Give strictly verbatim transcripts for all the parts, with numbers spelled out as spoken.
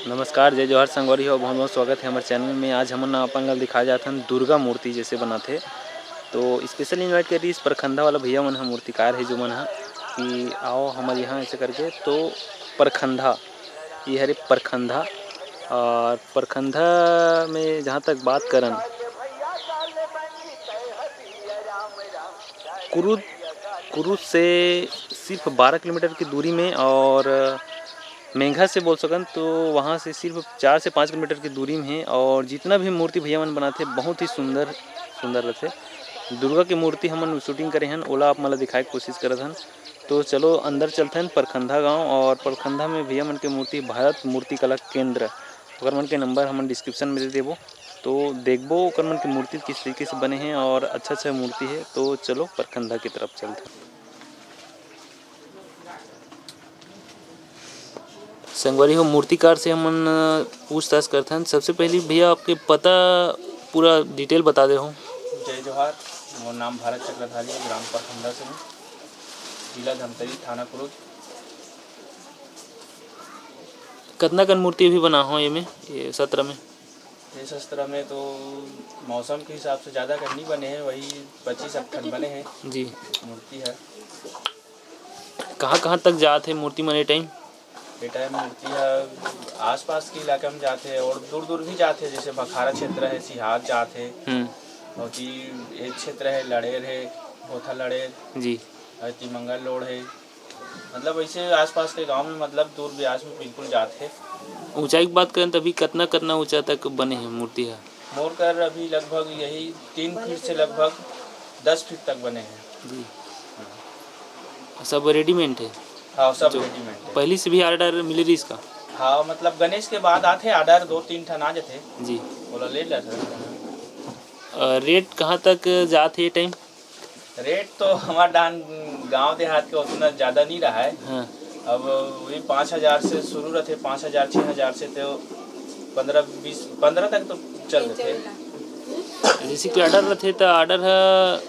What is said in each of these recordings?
नमस्कार, जय जोहार संगवारी हो, बहुत बहुत स्वागत है हमर चैनल में। आज हमन अपन ला दिखाए जात हन दुर्गा मूर्ति जैसे बनाथे। तो स्पेशल इनवाइट करिस परखंधा वाला भैया मन ह, मूर्तिकार है जो मन ह, कि आओ हमर यहाँ ऐसे करके। तो परखंधा, ये हरे परखंधा। और परखंधा में जहाँ तक बात करन, कुरुद, कुरुद से सिर्फ बारह किलोमीटर की दूरी में, और मेंघा से बोल सकन तो वहाँ से सिर्फ चार से पाँच किलोमीटर की दूरी में है। और जितना भी मूर्ति भैया मन बनाथे, बहुत ही सुंदर सुंदर रथे। दुर्गा के मूर्ति हमन शूटिंग करे हन, ओला आप मन ला दिखाए के कोशिश करत हन। तो चलो अंदर चलथन परखंधा गांव, और परखंधा में भैया मन के मूर्ति, भारत मूर्तिकला केंद्र, ओकर मन के नंबर हमन डिस्क्रिप्शन में दे देबो। तो देखबो ओकर मन के मूर्ति किस तरीके से बने हैं और अच्छा अच्छा मूर्ति है। तो चलो परखंधा की तरफ चलथन। संगवारी हो, मूर्तिकार से हमन, अ, पूछताछ करथन। सबसे पहली भैया, आपके पता पूरा डिटेल बता दे हो। जय जोहार, मोर नाम भारत चक्रधारी है, ग्राम परखंधा से हूँ, जिला धमतरी, थाना कुरुद। कतना कन मूर्ति अभी बना हो ये में, ये सत्र में? ये सत्र में तो मौसम के हिसाब से ज़्यादा कन नहीं बने हैं, वही पच्चीस अक ठन बने हैं। जी। मूर्ति है। कहाँ कहाँ तक जात हे मूर्ति मन ए टाइम? ए टाइम मूर्ति है आसपास के इलाका में जात हे और दूर दूर भी जात हे, जैसे भखारा क्षेत्र है, सिहार जात हे, हम्म। और कि एक क्षेत्र है लड़ेर है, भोथा लड़ेर, जी। और तिमंगल लोड़ है, मतलब ऐसे आसपास के गांव में, मतलब दूर ब्यास में बिल्कुल जात हे। ऊंचाई की बात करें तो अभी कितना कितना ऊंचा तक बने हैं मूर्ति है? मोर कर अभी लगभग यही तीन फीट से लगभग दस फीट तक बने हैं। जी। सब रेडीमेड है? हाँ, सब जो रेडीमेड है। पहले से भी ऑर्डर मिले रही इसका? हाँ, मतलब गणेश के बाद आते ऑर्डर, दो तीन ठन आ जाते। जी। बोला ले लेते। अ, रेट कहाँ तक जात हे ये टाइम? रेट तो हमार डाहन गांव देहात के उतना ज़्यादा नहीं रहा है। हाँ। अब वही पाँच हज़ार से शुरू रहते, पाँच हज़ार, छः हज़ार से तो पन्द्रह, बीस, पन्द्रह तक तो चल देते। जैसे कि ऑर्डर रहते तो ऑर्डर ह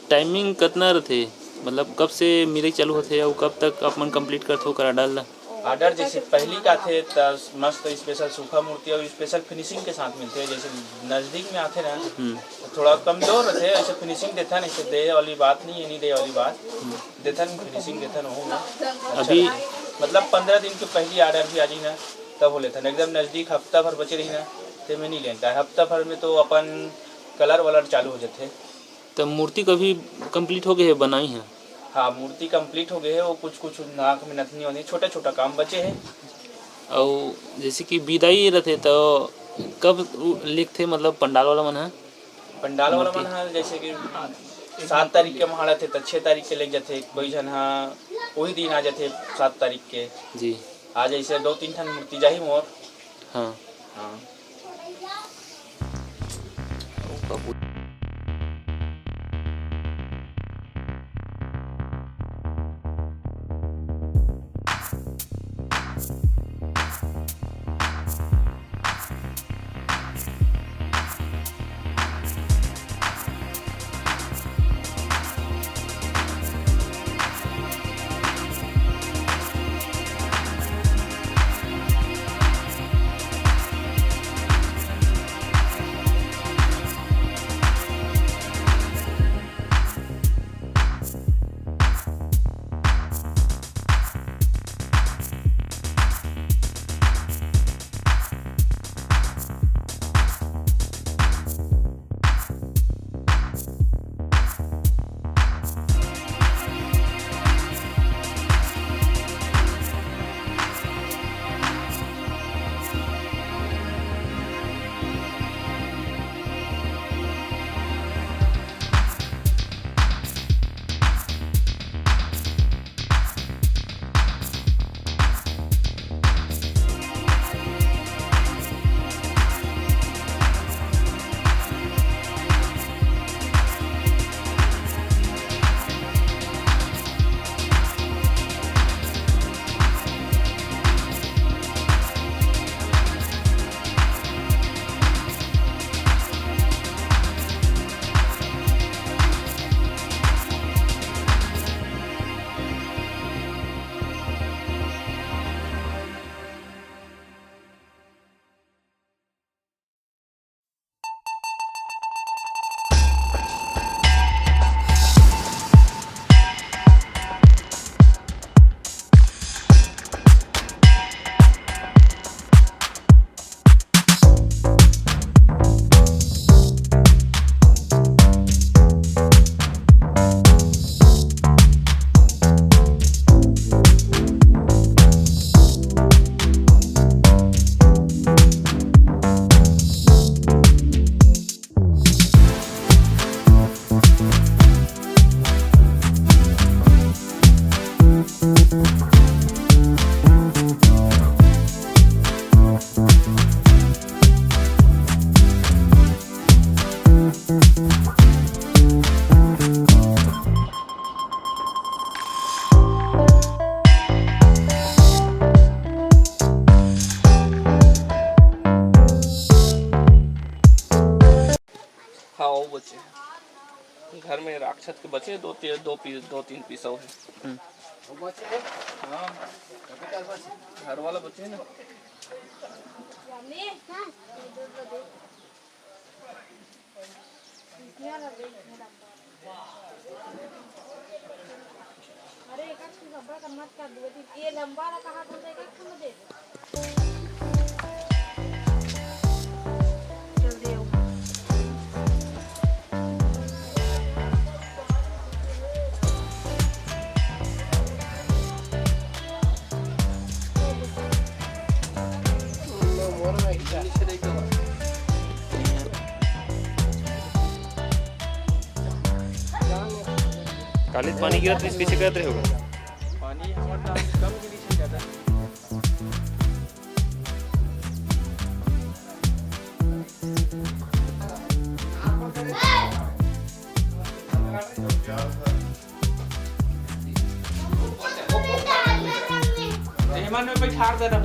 टाइमिंग कितना रहते, मतलब कब से मिले चालू होते और कब तक आप मन कंप्लीट करते हो कर ऑर्डर ला? ऑर्डर जैसे पहली का थे त मस्त स्पेशल सूखा मूर्ति और स्पेशल फिनिशिंग के साथ मिलते हैं। जैसे नज़दीक में आते ना, हम्म। तो थोड़ा कमजोर रहते हैं, ऐसे फिनिशिंग देता नहीं, ऐसे दे वाली बात नहीं है, नहीं दे वाली बात। हम्म। देथन फिनिशिंग देथन ओहू में। अच्छा अभी रहथे। मतलब पन्द्रह दिन के पहली ऑर्डर भी आ जाही ना, तब हो लेथन। एकदम नज़दीक हफ्ता भर बचे रही ना, ते में नहीं लेन का। हफ्ता भर में तो अपन कलर वलर चालू हो जाथे। तो मूर्ति कभी कंप्लीट हो गए है, बनाई है? हाँ, मूर्ति कंप्लीट हो गए है, वो कुछ कुछ नाक में नथनी होनी, छोटा छोटा काम बचे है। और जैसे कि विदाई रहते तो कब उ-, लिखते, मतलब पंडाल वाला मन है? पंडाल वाला मूर्ति। मन ह जैसे कि सात तारीख के महाड़ा थे, त छः तारीख के लेके जाथे। कोई झन ह वही दिन आ जाथे, सात तारीख के। जी। आज ऐसे दो तीन ठन मूर्ति जाही मोर। हाँ। हाँ। बचे हैं। घर में राक्षस के बचे दो ती-, दो पीस, दो तीन पीस और है। हम्म। वो बचे हैं? हाँ। कभी कल बचे। घर वाला बचे ना। अरे, एक ठो लंबा कर मत कर, दो तीन, ये लंबा वाला कहाँ था, तो एक ठो में दे दे। चल दे, वो। काली पानी गिरत रहिस, कइसे करत रहे होगा? पानी हमारे टाइम कम गिरी थी ज़्यादा। मेहमान में बैठार दे रहा।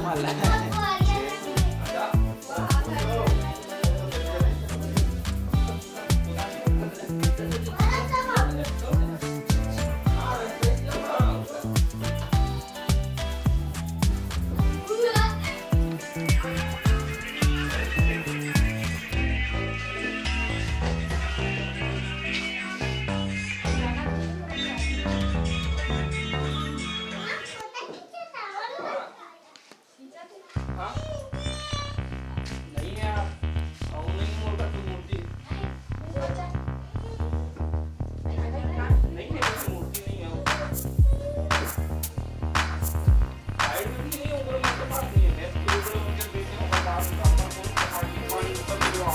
हाँ? नहीं है, और नहीं मोटा तो मूर्ति। नहीं है, मूर्ति नहीं है। साइड में भी नहीं है, ऊपर में तो पास नहीं है। मैं तो ऊपर में जब देखता हूँ, बता दूंगा, आपको पानी ऊपर गिरवा।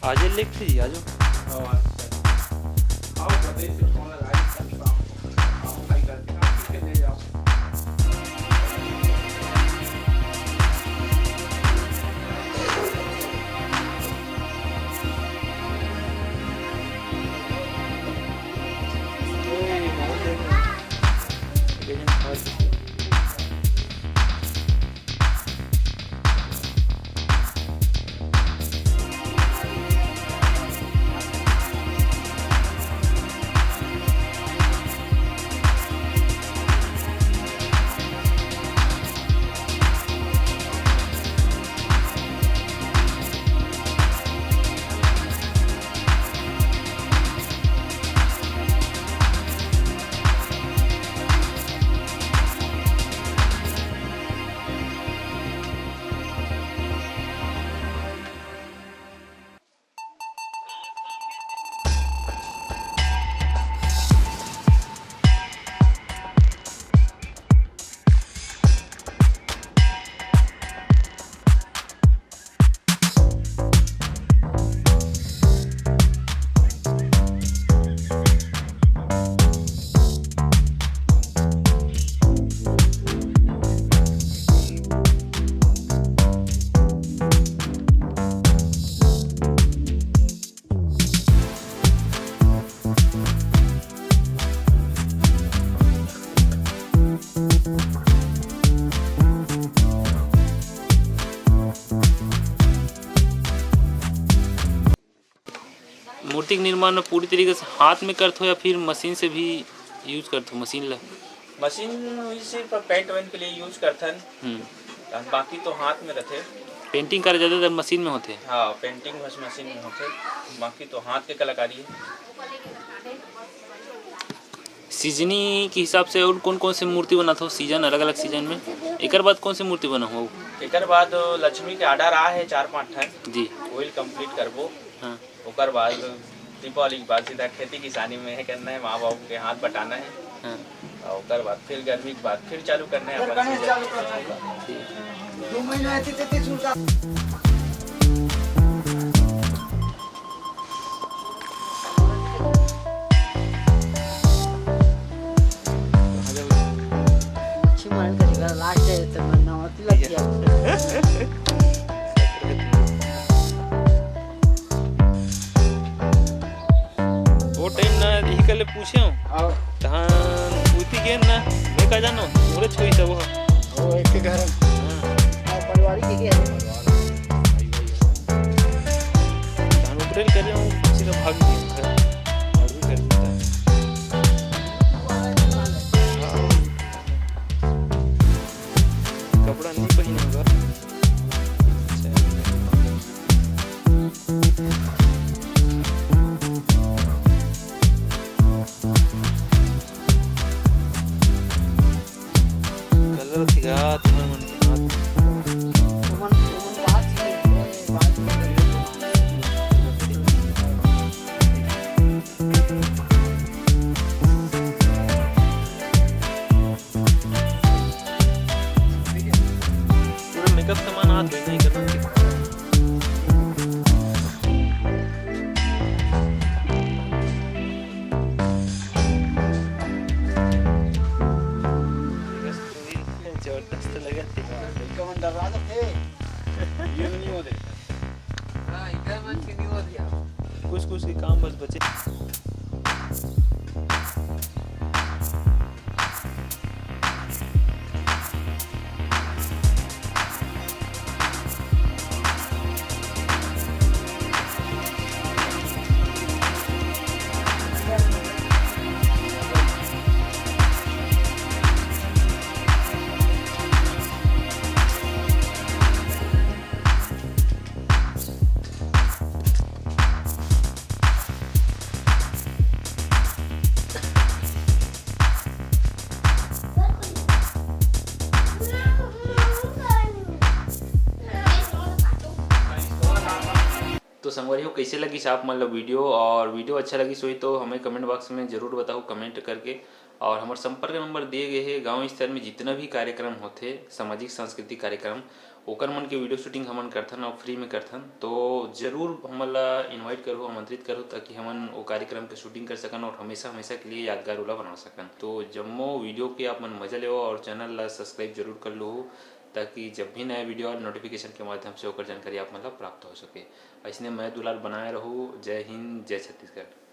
आज इलेक्ट्री, आज। मूर्ति के निर्माण में पूरी तरीके से हाथ में करथो या फिर मशीन से भी यूज़ करथो, मशीन ला? मशीन भी सिर्फ पेंट वेंट के लिए यूज़ करथन। हम्म। बाकी तो हाथ में रथे। पेंटिंग करे ज़्यादातर मशीन में होथे। हाँ, पेंटिंग बस मशीन में होथे, बाकी तो हाथ के कलाकारी है। सीजनी के हिसाब से और कौन कौन से मूर्ति बनाथो सीजन, अलग-अलग सीजन में? एकर बाद कौन से मूर्ति बनाहू? एकर बाद लक्ष्मी के ऑर्डर आ है चार पांच ठन। जी। ओइल कंप्लीट करबो। हाँ। ओकर बाद दीपावली के बाद सीधा खेती किसानी में है करना है, माँ बाबू के हाथ बटाना है। हाँ। और ओकर बाद फिर गर्मी के बाद फिर चालू करना है अपन सीजन। ठीक। दो महीना ऐसे, ऐसे छूटा। मच्छी मारन का जगह लास्ट कल पूछे हूँ। हाँ। तहाँ उती गेन ना, मैं का जानो, मोरे छोई सब हो। वो एक के घर। हाँ। हाँ, पारिवारिक एक ही है। तहाँ ऊपर कर रहे हूँ, सीधा भाग गए घर। और भी कर देता। हाँ। कपड़ा नहीं पहने होगा। कलर दिखा तुम्हारे मन के हाथ। पूरा मेकअप सामान हाथ में नहीं करना। जबरदस्त लगत हे। लइका मन डरा जाथे। ये नहीं होते। हाँ, इधर मन के नहीं होत यार। कुछ कुछ के काम बस बचे। तो संगवारी हो, कैसे लगिस आप मन ला वीडियो, और वीडियो अच्छा लगिस होही तो हमें कमेंट बॉक्स में जरूर बताओ, कमेंट करके। और हमर संपर्क नंबर दिए गए हे। गांव स्तर में जितना भी कार्यक्रम होथे, सामाजिक सांस्कृतिक कार्यक्रम, ओकर मन के वीडियो शूटिंग हमन करथन और फ्री में करथन। तो जरूर हमन ला इनवाइट करो, आमंत्रित करो, ताकि हमन वो कार्यक्रम के शूटिंग कर सकन और हमेशा हमेशा के लिए यादगार ओला बना सकन। तो जम्मो वीडियो के आप मन मजा लेवो और चैनल ला सब्सक्राइब जरूर कर लो, ताकि जब भी नया वीडियो और नोटिफिकेशन के माध्यम से ओकर जानकारी आप मन ला प्राप्त हो सके। ऐसने मया दुलार बनाए रहू। जय हिंद, जय छत्तीसगढ़।